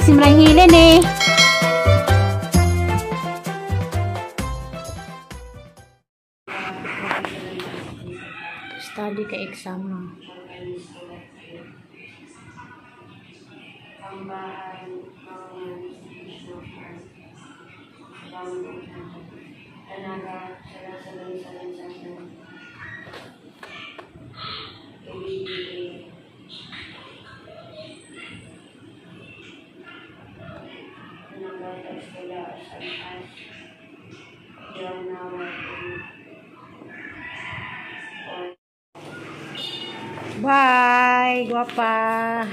Simrang hilin eh. Study ka exam no. Bye, guwapa.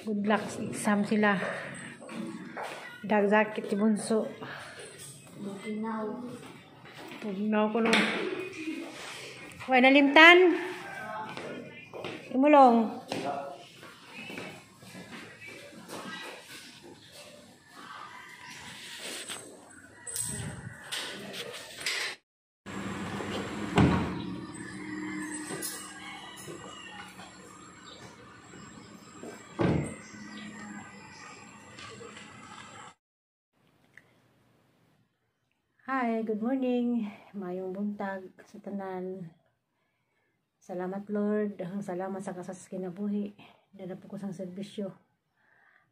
Good luck sa exam sila. Dagzakit si Bunso. Tugnaw ko no. Way nalimtan. Imulong. Hi, good morning. Mayong buntag sa tanan. Salamat Lord, ang salamat sa kasas kinabuhi. Dala po ko sang serbisyo.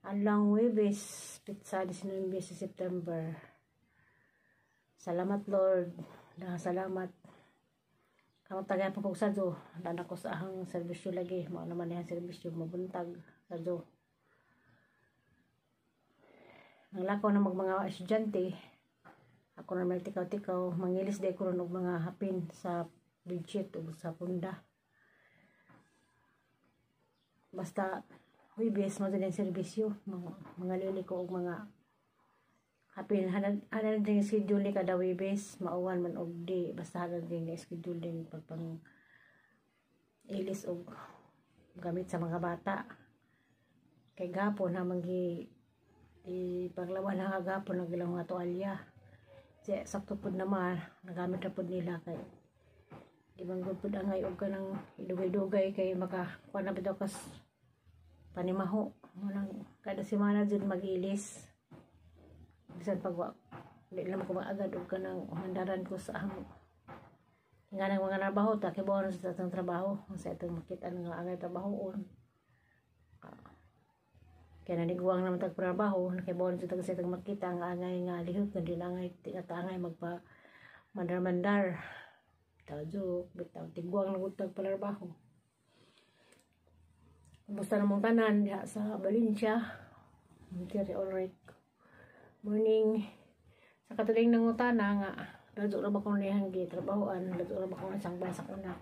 Adlawng Huwebes, petsa 19 sa September. Salamat Lord, daghang salamat. Kamong tagay po ko sadyo, dana ko sa ahang serbisyo lagi. Mao naman ang serbisyo mabuntag sadyo. Nanglakaw na mag mga estudyante. Ako na may tikaw-tikaw, mangilis di ko ron og mga hapin sa budget o sa punda. Basta Huwebes mo din ang serbisyo, mga lili ko og mga hapin. Hanan din schedule ni kada Huwebes, mauwan man og di, basta hanan din schedule din pagpang ilis og gamit sa mga bata. Kay gapon hamang gi ipaglawan na gapon ang ilang mga tuwalya. Sakto pud naman, nagamit na pud nila kay di man gud pud angay og kanang idugay-dugay kay maka kuan na bitaw kas panimaho. Walang kada semana jud mag-ilis. Bisan pag wa di lang ko maagad og kanang mandaran ko sa ang nga nang mga trabaho ta kay buwan sa atong trabaho sa atong makita nga angay trabahoon. Kaya naniguang naman tag trabaho, nakibuan sa tag sa atong makita nga angay nga lihok kundi angay angay magpa mandar-mandar. Bitaw joke, bitaw tiguang na gud tag palarbaho. Kumusta namong tanan diha sa Valencia? Diri alright. Morning. Sa katuling nangutana nga ladyo ra ba kung nihang gitrabahoan, ladyo ra ba kung sang sa anak.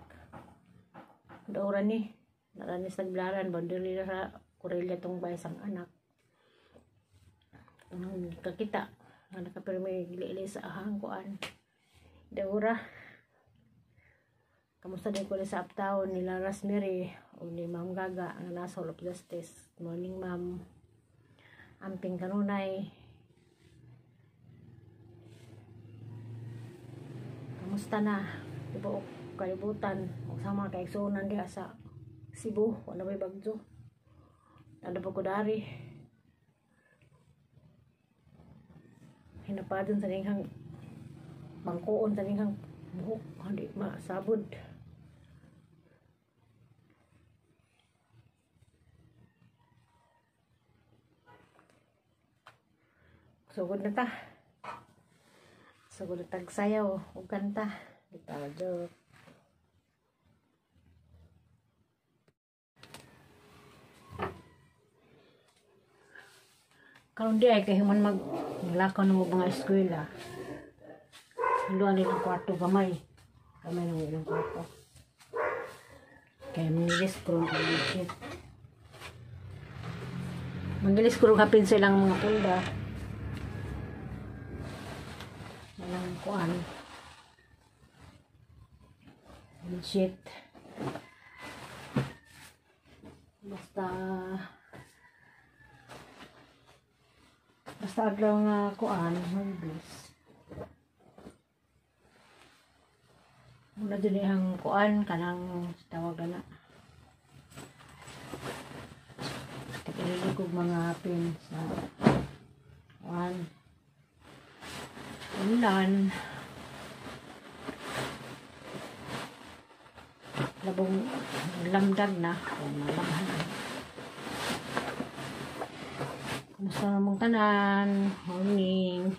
Daoran ni, naranis taglaran boundary ra sa Korelia tong bay sang anak. Anong kakita nga nakapirmi gili-ili sa ahang kuan. Daura. Kamusta din ko sa uptown nila Rosemary o ni Ma'am Gaga ang nasa Hall of Justice. Morning ma'am. Amping kanunay. Kamusta na? Tibuok kalibutan o sa mga kaigsuonan diha sa Cebu, wala may bagyo. Ano po ko dari? Hinapadon sa ninghang bangkoon sa ninghang buhok, hindi masabod. Sugod na ta. Sugod na tagsayaw ug kanta. Bitaw joke. Karon di ay kay human maglakaw ng mga eskwela. Haluan nilang kwarto gamay. Gamay ng ilang kwarto. Kaya mangilis ko rin ang Mangilis ko rin hapin sa ilang mga punda. Walang kuan. Legit. Basta adlaw nga kuan, Huwebes. Muna din ang kuan kanang tawag na. mga hapin sa one unlan. Labong lamdag na kung malabhan. Kumusta namang tanan? Morning.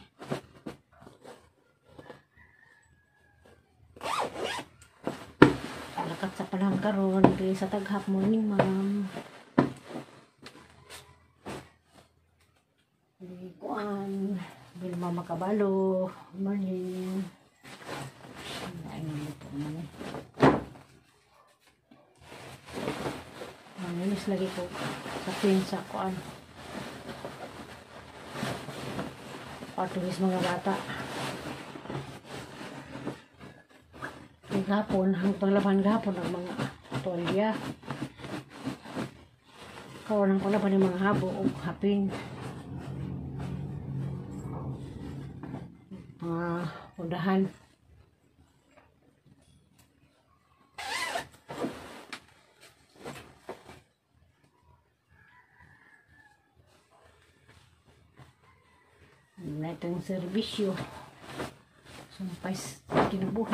Lakat sa panahon karon diri sa taghap. Morning, ma'am. Kuan, Vilma Makabalo. Morning. Ay, nandito naman eh. Manginis lagi ko sa queen sa kuan. Patulis mga bata. Ang gapon, ang panglaban gapon ng mga tuwalya. Kawan ang panglaban ng mga habo o hapin. Mga pundahan. Itong serbisyo sumpay sa kinabuhi.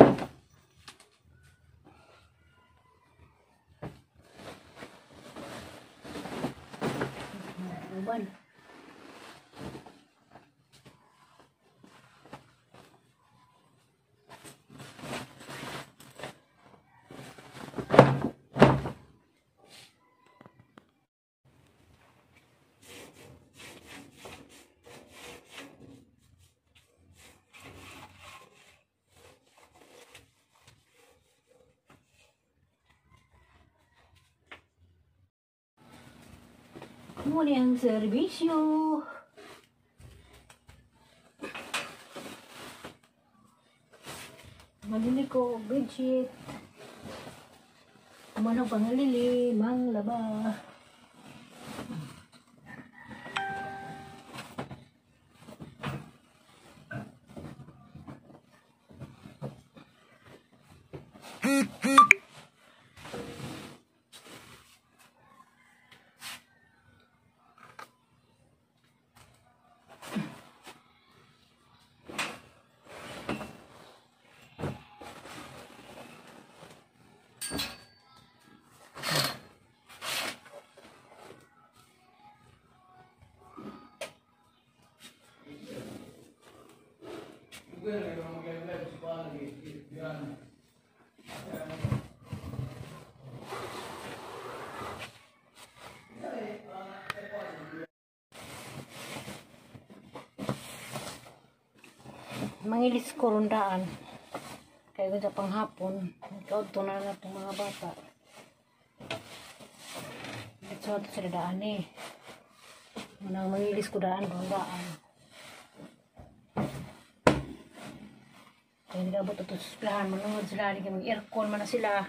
Uban. Muna ang serbisyo. Malili ko, bedsheet. Kumanong pangalili, manglaba. Mangilis ko rundaan. Kaya sa panghapon, ikaw na na itong mga bata. Ito sila daan eh. Manang mangilis ko daan, rundaan. Kaya hindi abot ito sa eskwelahan, manungod sila, hindi mag-aircon man na sila.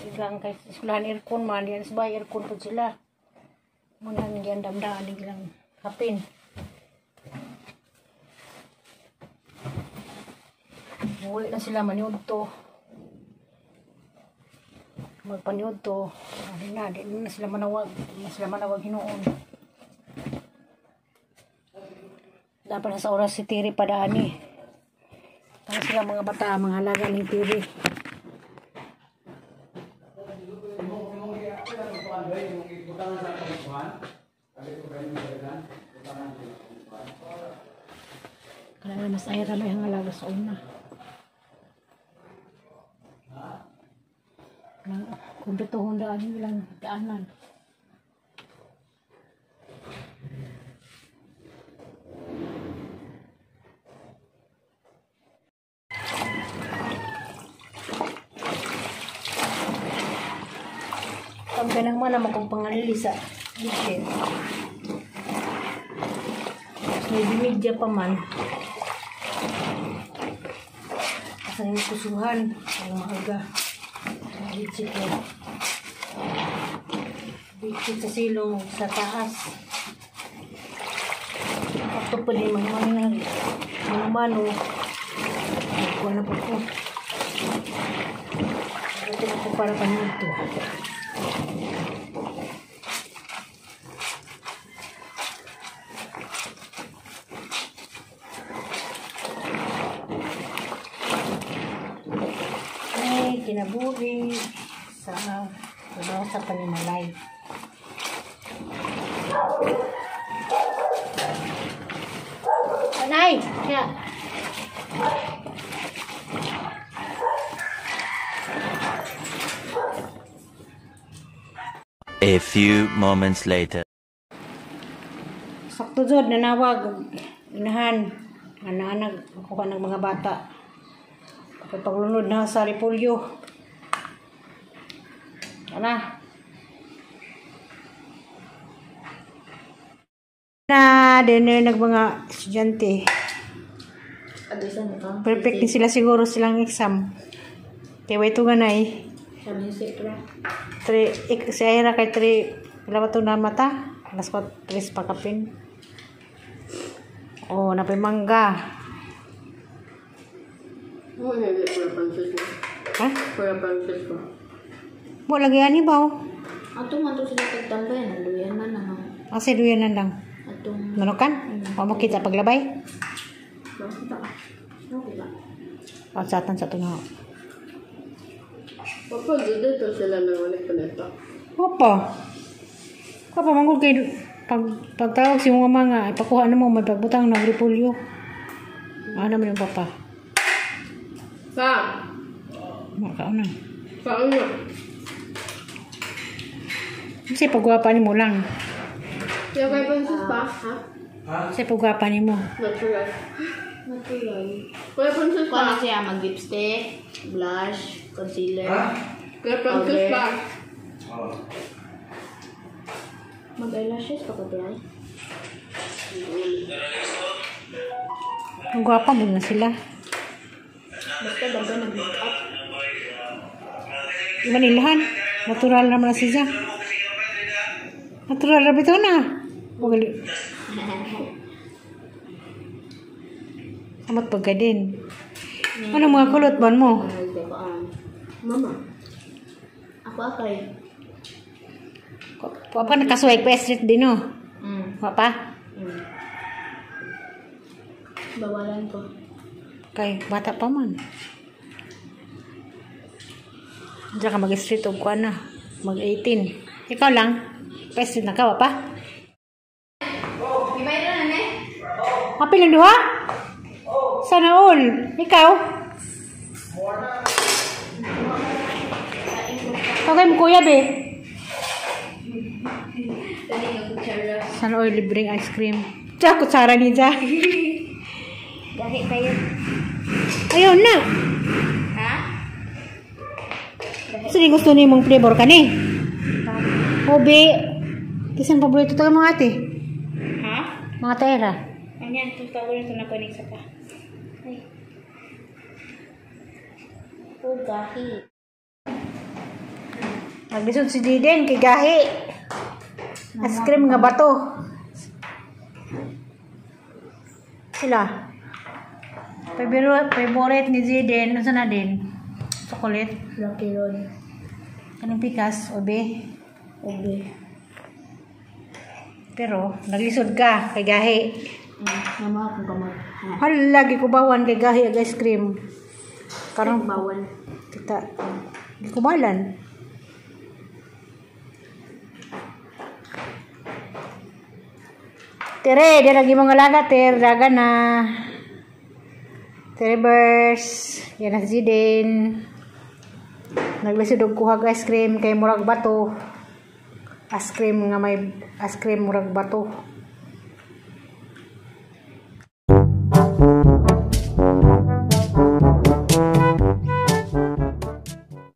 Igang kay eskwelahan aircon man, diyan sa bahay aircon po sila. Muna hindi ang damdaan, hindi lang hapin. Uwi na sila, maniod to. Magpaniod to. Ano na, di na sila manawag. Di na sila manawag hinuon. Dapat na sa oras si Tiri padaan eh. Para sila mga bata, mga halaga ng Tiri. Kaya mas ayra may ang halaga sa una. Kumpleto daan yung ilang daanan. Pag ganang man naman kung pangalili sa kitchen. Tapos may bimidya pa man. Kasi yung kusuhan, ang maaga. Bitchit ko. Bitchit sa silong, sa taas. Ito pa din mga mano. Nagkuha na po ko. Ito na po para panito. Sa sa panimalay. Anay! Siya! A few moments later. Sakto jud nanawag inahan anak-anak kuha ng mga bata. Kapag paglunod na sa repolyo. Ana. Na din nag mga estudyante. Perfect din sila siguro silang exam. Kaya ito nga na eh. Tre, si Aira kay 3, wala ba ito na mata? Alas 4, 3 pa kapin. Oh, napay mangga. Oh, hindi. Kuya Francisco. Ha? Kuya Francisco. Mo lagi ani ba? Ato man to sila tagtambay, nagluyan man na. Kasi duyan na lang. Atong Manukan? O mo kita paglabay? Makita ka. Okay ba? O satan sa tunaw. Papa, dito sila nang ulit pa nito. Opo. Opo, manggol kay pagtawag si mga mga ipakuha na mo may pagbutang ng repolyo. Ano naman yung papa? Sa? Makaon na. Sa ano? Kasi pagwapa ni mo lang. Kaya kay Francis pa? Ha? Kasi pagwapa ni mo. Natural. Natural. Kuya Francis Kuha na pa? siya mag-lipstick, blush, concealer. Kuya Francis pa? Mag-eyelashes pa ka ba? Ang gwapa mo na sila. Basta daga nag-makeup. Manilahan. Natural naman na siya. Natural na bitaw na. Wagali. Amat pagka din. Ano mga kulot ban mo? Mama. Ako akay. Wa pa nakasuway pa street din no. Wa pa? Bawalan ko. Kay bata pa man. Diyan ka mag-street og kuan na. Mag-18. Ikaw lang. Pa-street na ka, wa pa? Ibayad na ne? Apil ang duha? Sana all. Ikaw? Okay mo kuya be. Sana all libreng ice cream. Tiyak, kutsara ni Ja. Gahi kayo. Ayaw na. Ha? Sino gusto ni mong flavor kani? Ube. Kisan paborito tayo mga ate? Ha? Mga taera. Anyan, tutawag nito na kuning sa pa. Ay. Oh, gahi. Naglisod si Jaden kay gahi. Ice cream nga bato. Sila. Favorite ni Jaden, ano na din? Chocolate. Lucky Ron. Anong pikas? Ube. Ube. Pero, naglisod ka kay gahi. Mama akong kamot. Hala, gikubawan kay gahi ag ice cream. Karon Bawal. Kita gikubalan. Tere, di lagi mga laga, ter, daga na. Tere Bers, yan na si Zidane. Naglisod og kuhag ice cream kay murag bato. Ice cream nga may ice cream murag bato.